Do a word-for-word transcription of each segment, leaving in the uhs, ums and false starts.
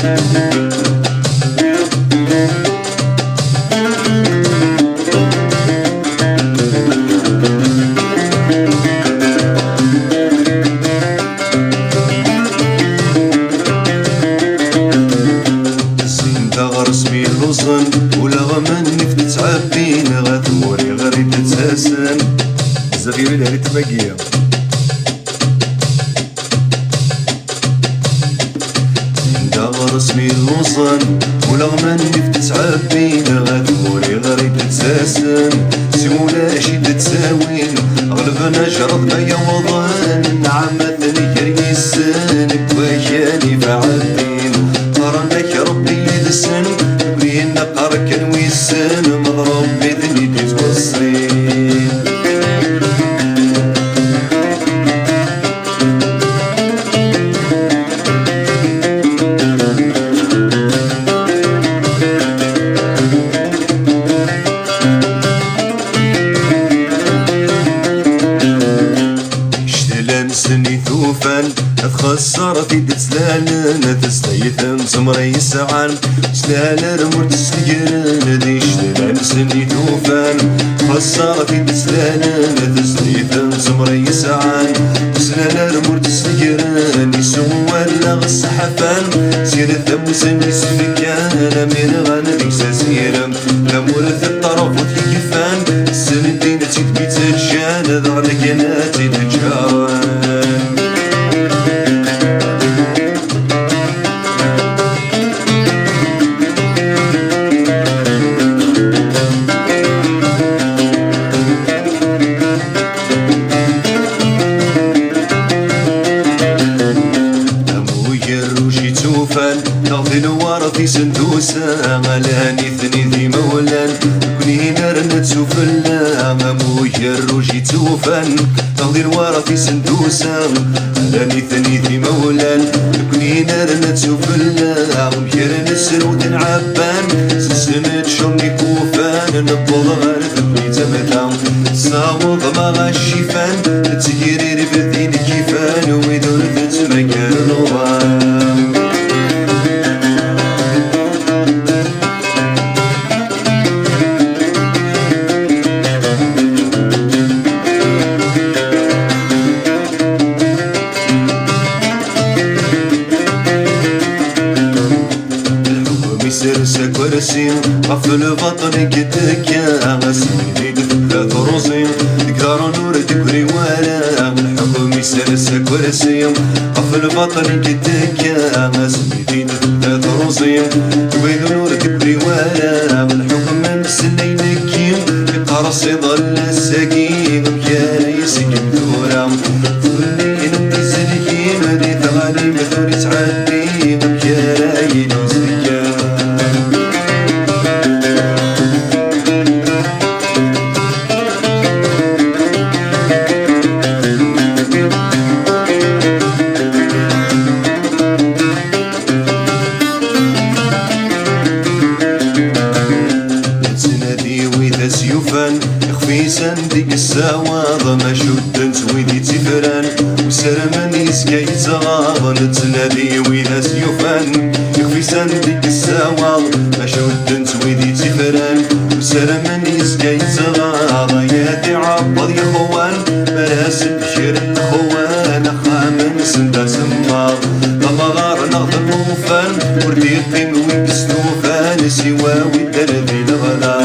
Zzin-d aɣrus mi lluẓen, ulaɣmen mi t-ttɛebbin, ɣer tmuri ɣer i d-ttasen. Bezzaf yewwi-d ritm-agi. Zzin-d aɣrus mi lluẓen, ulaɣmen mi t-ttɛebbin, ɣer tmuri ɣer i d-ttasen. Si ulac i d-ttawin, ɣelben ajreḍ ma yawḍen. Nɛam ad ten-ger yissen, deg wakal i ɛebbin. Qqaren-ak Rebbi yid-sen, deg winna qqar kan wissen, ma d Rebbi ten-id-ittweṣṣin. Icetlan-nsen i tufan, ad xeṣṣer tid ttlalen, ad testayten tzemre yesɛan. Slal armur tesnegren, di icetlan-nsen i tufan, xeṣṣer tid ttlalen, ad testayten tzemre yesɛan. Slal armur tesnegren, isuwal la ɣ ṣṣeḥfan. Sired tamusen isefkan, amir ɣan deg-s asirem. Tamurt teṭṭerf ur t-ikfan, ssnen din ad tt-id-mi ttaǧǧan, daɣen akken ad tt-id-ǧǧaren. Am ugerruj i ttufan, neɣ di lweṛt isendusa, ala nitni d imawlan, nekkni nerna-d sufella. Am ugerruj i ttufan, neɣ di lweṛt isendusa, ala nitni d imawlan, nekkni nerna-d sufella. Kra n srut n ɛebban, seslen-d ccer n ikufan, newweḍ ɣer temlilit amata. Tessaweḍ ma ɣacifan, tettgirrib din kifan, wid ur tettmagar luḍa. Lḥukm isers akersi ɣef lbaṭel i yettekka, asmi d-tebda truẓi deg iḍarren ur d-tegri wara. Lḥukm isers akersi ɣef lbaṭel i yettekka, asmi d-tebda truẓi deg iḍarren ur d-tegri wara. Lḥukm amsellay nekki, iqqers iḍellas-agi, amek ara yesgem tura? Ttwellin-d izelkim di tɣanimt ur ittɛeddi, amek ara yili uzekka? Nettnadi wid as-yufan, ixef-is anda i yessawaḍ, ma cudden-t wid i tt-ifran, usarmen yezga yettɣaḍ. Nettnadi wid as-yufan, ixef-is anda i yessawaḍ, ma cudden-t wid i tt-ifran, usarmen yezga yettɣaḍ. Ay at iɛebbeḍ yexwan, mi ara sen-d kra n lexwan, axxam-nsen d asemmaḍ. D amɣar neɣ d llufan, ur d-yeqqim win yestufan, siwa win d-ara di leɣla.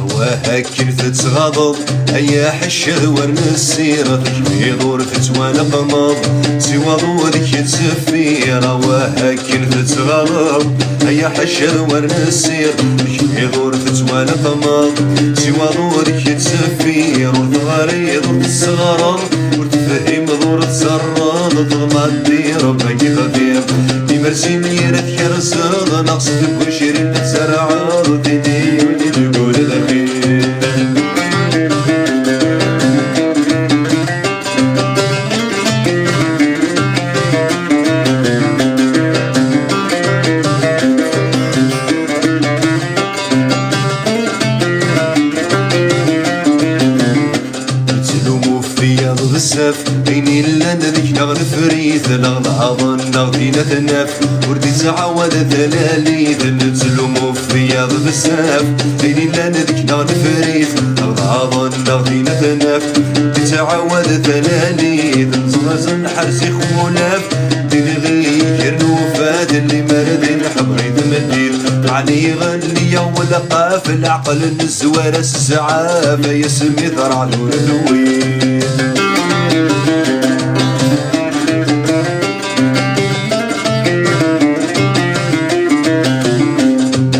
Awah akken tettɣaḍeḍ, ay aḥecced war nessir, tekbiḍ ur tettwaleqmeḍ, siwa ḍu deg yetteffir. Awah akken tettɣaḍeḍ, ay aḥecced war nessir, tekbiḍ ur tettwaleqmeḍ, siwa ḍu deg yetteffir. Ur teɣriḍ ur tesseɣreḍ, ur tefhimeḍ ur tzerreḍ, teḍmaḍ di Rebbi i xdir. Imersi mi ara tkerseḍ, neɣ s deg ucrim tzerɛeḍ, tili yuli deg ul lxir. Ɣaḍen-aɣ din ad t-naf, ur d-ittɛawad talalit, nettlumu f wiyaḍ bezzaf, ayen illan deg-neɣ neffer-it. Ɣaḍen-aɣ din ad t-naf, ur d-ittɛawad talalit, nettɣaẓ nḥers ixulaf, d idɣi gar nufat, limer d inḥeḍ i tmeddit, ɛni iɣelli-yaɣ welqaf, leɛqel nezwar-as zzɛaf, ay asmi terɛed ur tewwit.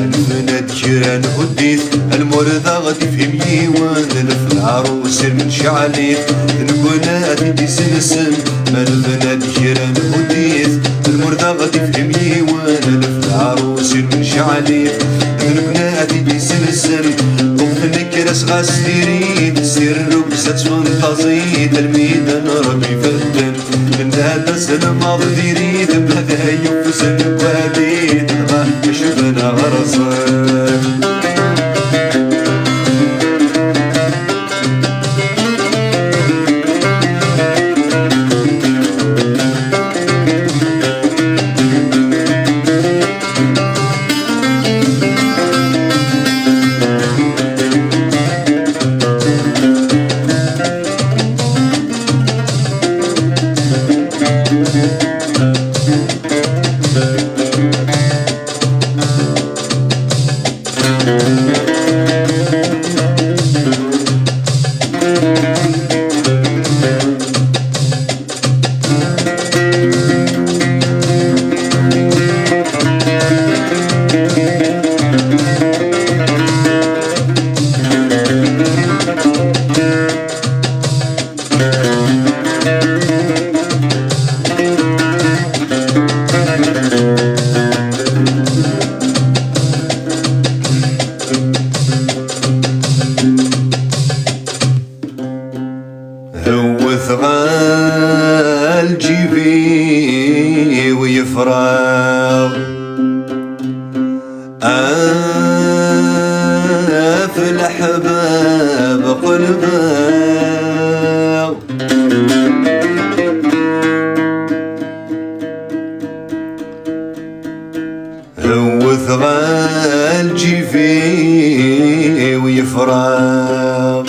Anfen ad kra nhudd-it, lmur d aɣ-d-ifhim yiwen, leflar usirem nceɛl-it, d nekkni ad t-id-isensen. Ma nebna-d kra nhudd-it, lmur d aɣ-d-ifhim yiwen, leflar usirem nceɛl-it, d nekkni ad t-id-isensen. Wwten akker-as ɣas diri-t, sirrugza ttfunṭaẓit, almi d-nṛebbi fedden. Nda-d aselmaḍ diri-t, ma d ayyuf s nnwadi, dɣa acben aɣerẓen. Hewwet ɣer lǧib-iw yefreɣ, af leḥbab qelbeɣ. Hewwet ɣer lǧib-iw yefreɣ,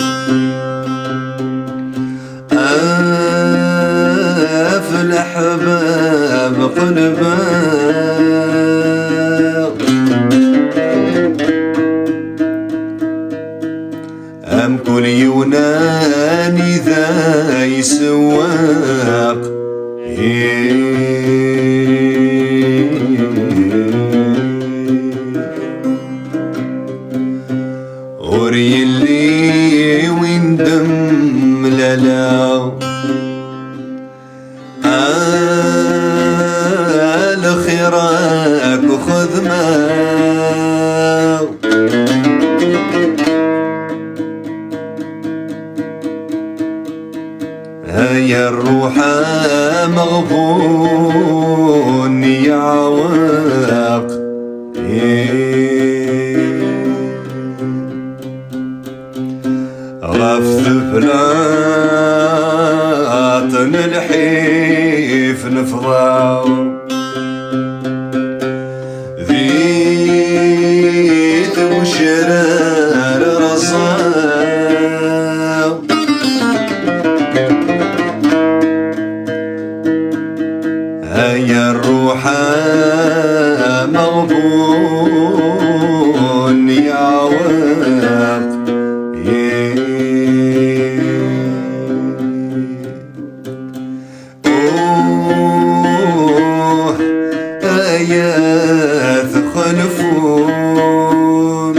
af leḥbab qelbeɣ. Amkul yiwen anida isewweq. Ur yelli win d-mlaleɣ. A lxir akk xedmeɣ. Ay rruḥ ameɣbun yeɛweq. Ɣef teblaḍt n lḥif nefḍeɣ, di tmecrar rẓeɣ. Ay rruḥ ameɣbun yeɛweq. Uh, ay at xelfun.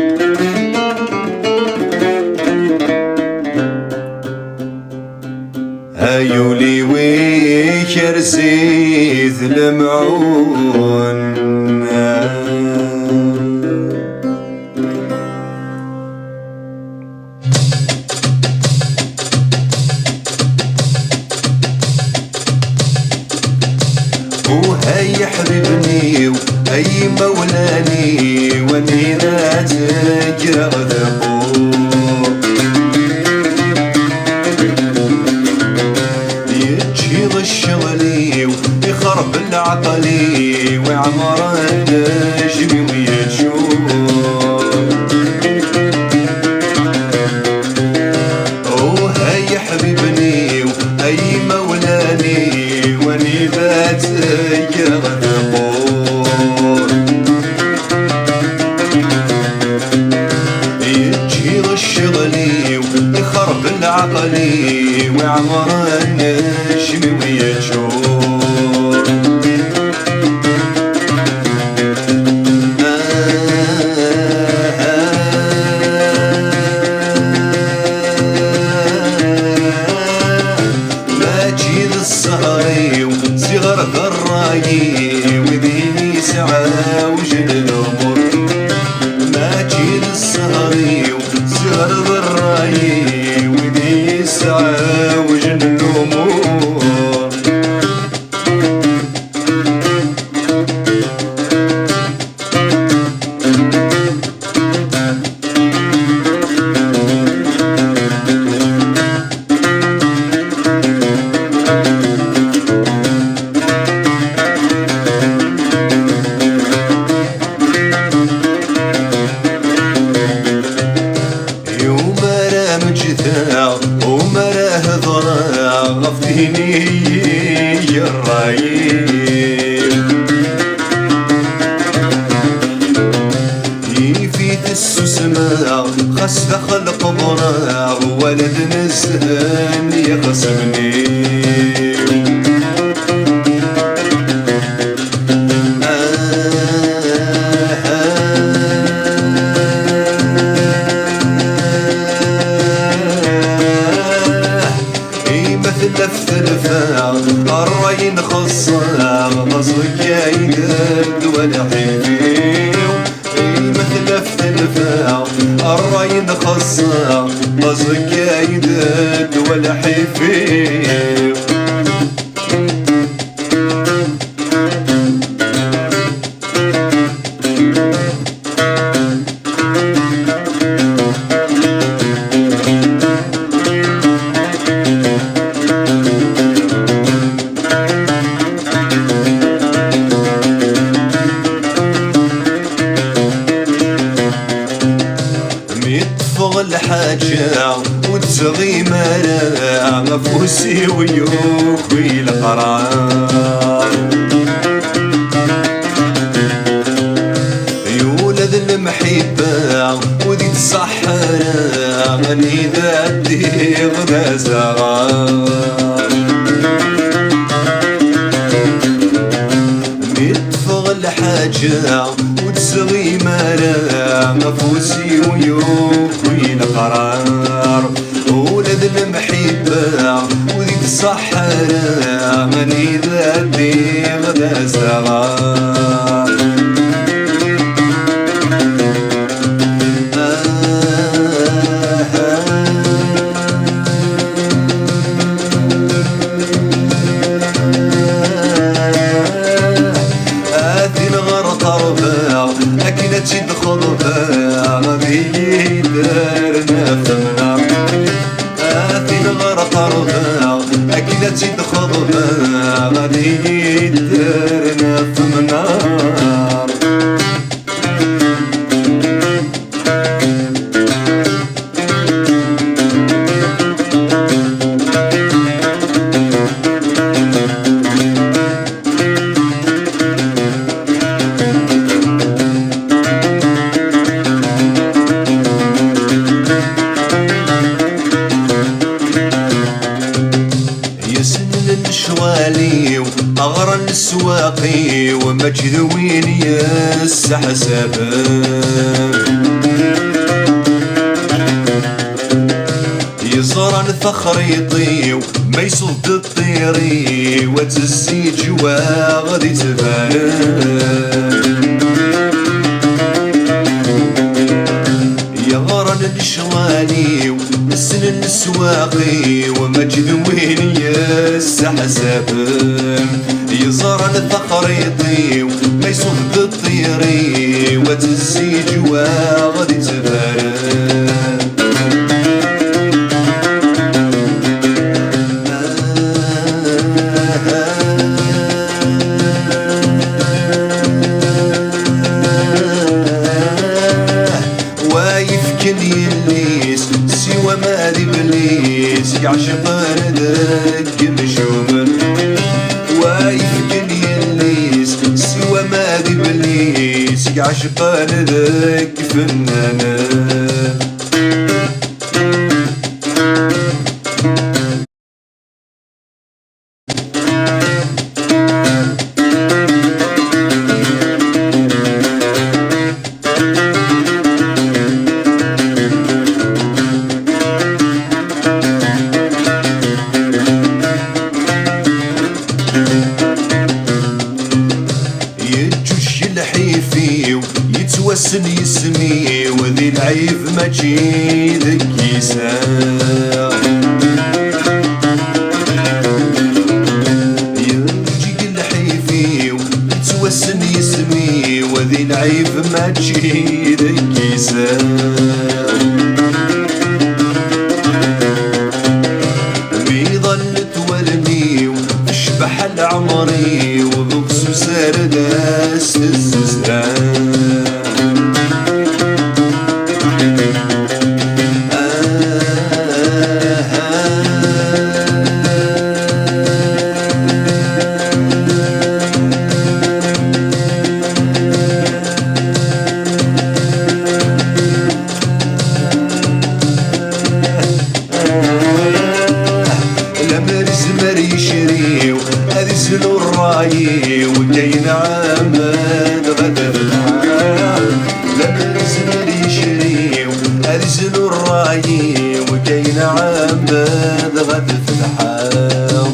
Ay ul-iw ikerz-it lemɛun. Uh ay iḥbiben-iw, ay imawlan-iw, anida ttgeɣ dqu. Yeǧǧiḍ ccɣel-iw, ixerb Belɛaqel-iw iɛemren, jmiw yeččur. Oh ay iḥbiben-iw, ay imawlan-iw, anida ttgeɣ tqur. Yeǧǧi ccɣel-iw, ixerb lɛaqel-iw, iɛemren jmiw yeččur. Mačči d ssher-iw, ziɣer d ṛṛay-iw, i d-yesɛewjen lumuṛ. Mačči d ssher-iw, ziɣer d ṛṛay-iw, i d-yesɛewjen lumuṛ. Umar ara meǧdeɣ, umar ara hedreɣ ɣef tin i yi-yerra yif-it ssusmeɣ, xas daxel qebreɣ, wala d nezhen yixṣimen-iw. Ima tella f telfa, ṛṛay nxeṣṣer, d aẓekkay d ddwa lḥif-iw. Ima tella f telfa, ṛṛay nxeṣṣer, d aẓekkay d ddwa lḥif-iw. Mi ṭṭfeɣ lḥaǧa ur d-tɣim ara, afus-iw yuki leqrar. Yula d lemḥibba ur d-ittṣaḥ ara, anida ddiɣ d azaɣar. Mi ṭṭfeɣ lḥaǧa ur d-tɣim ara, afus-iw yuki leqrar. Ula d lemḥibba ur d-ittṣaḥ ara, anida ddiɣ d azaɣar. A tin ɣer ṭerbeɣ, akken ad tt-id-xeḍbeɣ, ad iyi-d-rren ɣef temnaṛ. A tin ɣer ṭerbeɣ, akken ad tt-id-xeḍbeɣ, ad iyi-d-rren ɣef temnaṛ. Yesnen lecɣal-iw, aɣran leswaq-iw, mačči d win yesseḥsaben. Yeẓran taxriṭ-iw, ma ysuḍ-d ṭṭir-iw, ad tt-ssiǧwaɣ di ttbaren. Yeɣran lecɣal-iw, ssnen leswaq-iw, mačči d win yesseḥsaben. Yeẓran taxriṭ-iw, ma ysuḍ-d ṭṭir-iw, ad tt-ssiǧwaɣ di ttbaren. Ɛecqen deg ifennanen. Yeǧǧuǧ lḥif-iw, yettwassen yisem-iw, di lɛib mačči deg yiseɣ. Yeǧǧuǧ lḥif-iw, yettwassen yisem-iw, di lɛib mačči deg yiseɣ. Mi ḍallet wallen-iw, tecbeḥ leɛmer-iw, deg-s usardas tezzuzra. Lemmer izmer yicri-w, ad izlu ṛṛay-iw, kayen ɛamad ɣad fetḥeɣ. Lemmer izmer yicri-w, ad izlu ṛṛay-iw, kayen ɛamad ɣad fetḥeɣ.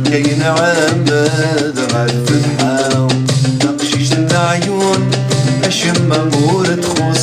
Kayen ɛamad ɣad fetḥeɣ. Taqcict n leɛyun, acemma ur txuṣṣ.